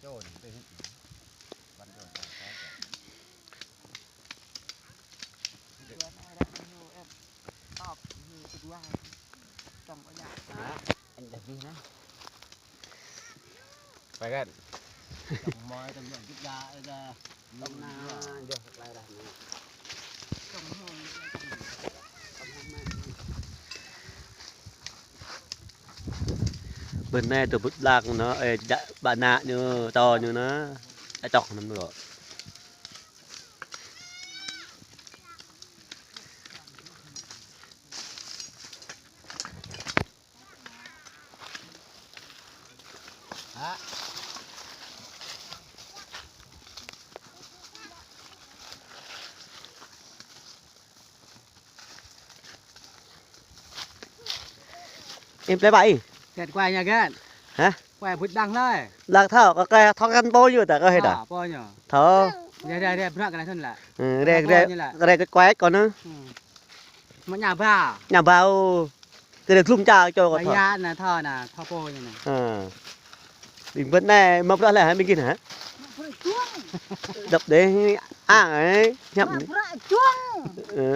ໂຈນໄປເຮັດຫຍັງ ວັນໂຈນ ໄປກັນ ຕ້ອງມາ ຕ້ອງເກັບຢາ ເອີ ຕ້ອງນານ ເດີ ໄປລະນະ ຕ້ອງມາ ເບິ່ງແນ່ ຕົວບຸດລາກເນາະ ເອີ ຈະບານະຢູ່ ຕໍ່ຢູ່ນະ ຈະຈອກນຳເນາະ. ເອັມ ໄປໄປ ແກດກວາຍຍາແກດ ຮະ ກວາຍພຸດດັງເລີຍ ລາກເທົາກໍແກທ້ອງກັນໂປຢູ່ ແຕ່ກໍເຮັດດາ ໂປຢູ່ ເທົາ ແດ ແດ ແດ ພະກັນນັ້ນແຫຼະ ເອີ ແດ ແດ ແດ ກວາຍກ່ອນນະ ອືມ ມັນຍາບ້າ ຍາບ້າ ໂອ້ ກໍໄດ້ທຸມຈາກເຈົ້າກໍ ໄປຍານະ ເທົານະ ເທົາໂປນີ້ນະ ເອີ ກິນເບິດແນ່ ມາພະແລ້ວໃຫ້ໄປກິນຫະ ດັບເດ້ ອ້າງໄອ້ ຍັບ ເອີ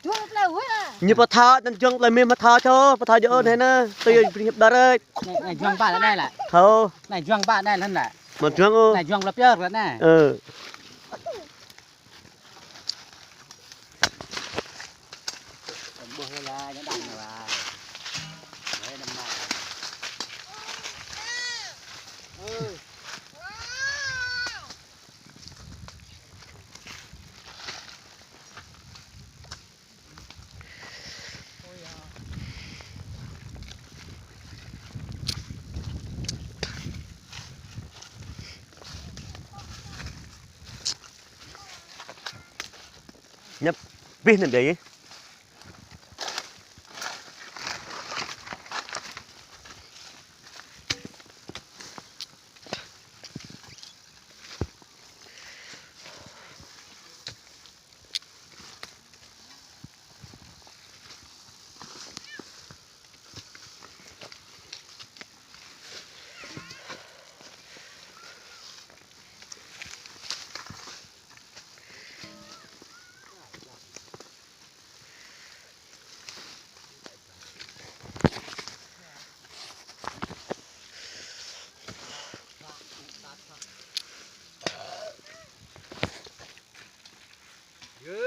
ຈຸງແລ້ວເວີຍ ນີ້ປະທານນັ້ນຈຸງແລ້ວ ມີມາທາໂຊ ປະທານຢູ່ເອີ້ນໃຫ້ນະ ໂຕຢູ່ເຮັດບາເລີຍ ໃນ ໃນຈຸງບາດແນ່ແຫຼະ ເຮົາ ໃນຈຸງບາດແນ່ນັ້ນແຫຼະ ມາຈຸງ ໃນຈຸງລະເປີກແລ້ວແນ່ ເອີ. ຍັບ ປິດນັ້ນເດ້. ເອີ